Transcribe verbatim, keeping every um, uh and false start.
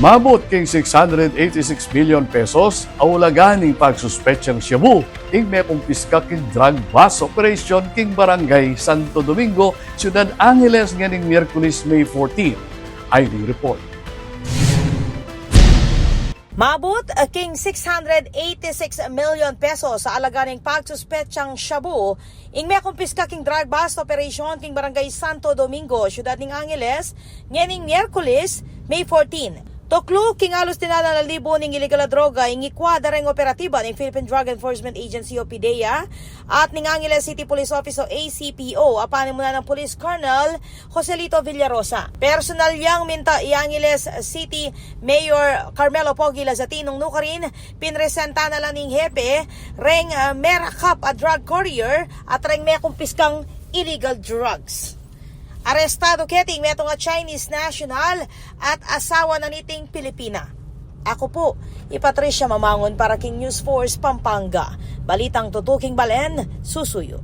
Maabut king six hundred eighty-six million pesos a ulaga ning pagsuspetsang shabu ing mekumpiska king drug bust operation king Barangay Santo Domingo, Ciudad Angeles, ngening Miyerkules, May fourteen. Ay ning report. Maabut king six hundred eighty-six million pesos a alaga ning pagsuspetsang shabu ing mekumpiska king drug bust operation king Barangay Santo Domingo, Ciudad ning Angeles, ngening Miyerkules, May fourteen. Tuklu king alus dinalan a libu ning iligal a droga ing ikwa da reng operatiba ning Philippine Drug Enforcement Agency o PDEA at ning Angeles City Police Office o A C P O a panimunan nang Police Colonel Joselito Villarosa. Personal yang minta i Angeles City Mayor Carmelo Pogi Lazatin nung nukarin pinresenta na la ning hepe reng, ah, merakap a drug courier at reng mekumpiskang illegal drugs. Arestadu keti ing metung a Chinese national at asawa na niting Pilipina. Aku pu i Patricia Mamangun para king News Force Pampanga. Balitang tutuking balen, susuyu.